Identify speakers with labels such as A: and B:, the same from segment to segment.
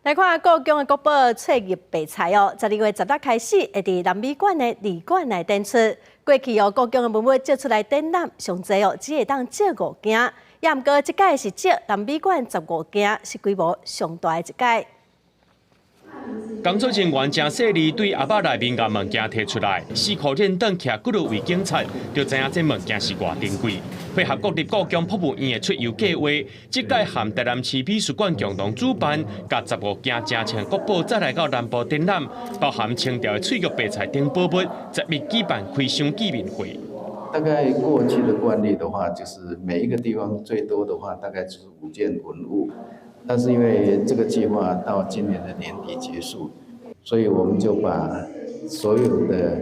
A: 來看故宮的國寶翠玉白菜哦，12月16開始會佇南美館的二館來展出。過去哦，故宮的文物借出來展覽，上濟哦只會當借五件，也毋過這屆是借南美館十五件，是規模上大的一屆。
B: 工作人員誠細膩對盒仔內面共物件提出來，四箍輪轉徛幾落位警察，就知影這物件是偌珍貴。配合國立故宮博物院的出遊計劃，這屆和台南市美術館共同主辦，共十五件誠穿國寶載來到南部展覽，包含清朝的翠玉白菜等寶物，10日舉辦開箱見面會。
C: 大概過去的慣例的話，就是每一個地方最多的話，大概就是五件文物。但是因為這個計劃到今年的年底結束，所以我們就把所有的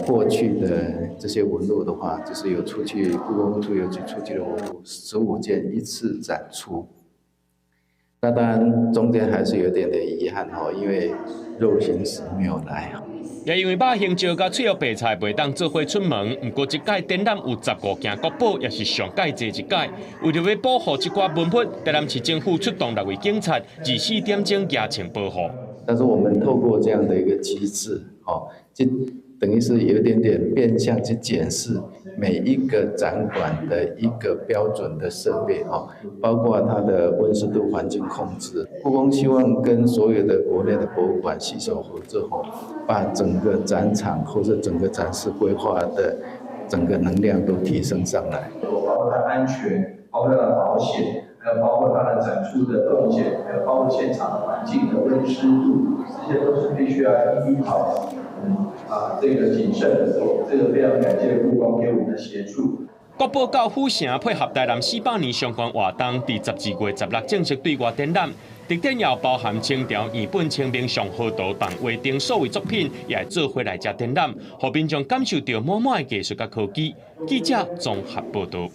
C: 過去的這些文物的話，就是有出去故宮出遊去出去的文物15件一次展出。那當然中間還是有點點遺憾吼，因為肉形石沒有來。
B: 也因為肉形石佮翠玉白菜袂當做伙出門，毋過這屆展覽有十五件國寶，也是上蓋濟一屆。為著欲保護這寡文物，台南市政府出動六位警察，24點鐘嚴槍保護。
C: 但是我們透過這樣的一個機制，哦，就等於是有一點點變相去檢視每一個展館的一個標準的設備，哦，包括它的溫濕度環境控制。故宮希望跟所有的國內的博物館攜手合作，吼，把整個展場或者整個展示規劃的整個能量都提升上來。
D: 包括它安全，包括它的保險，還有包括它的展出的動線，還有包括現場的環境的溫濕度，這些都是必須要一一考量。啊，這個謹慎的做，這個非常感謝故宮給我們的協助。
B: 國寶到府城配合台南400年相關活動，佇12月16正式對外展覽。特展也包含清朝贗本清明上河圖動畫等數位作品，也會做伙來遮展覽，予民眾感受著滿滿的藝術佮科技。記者綜合報導。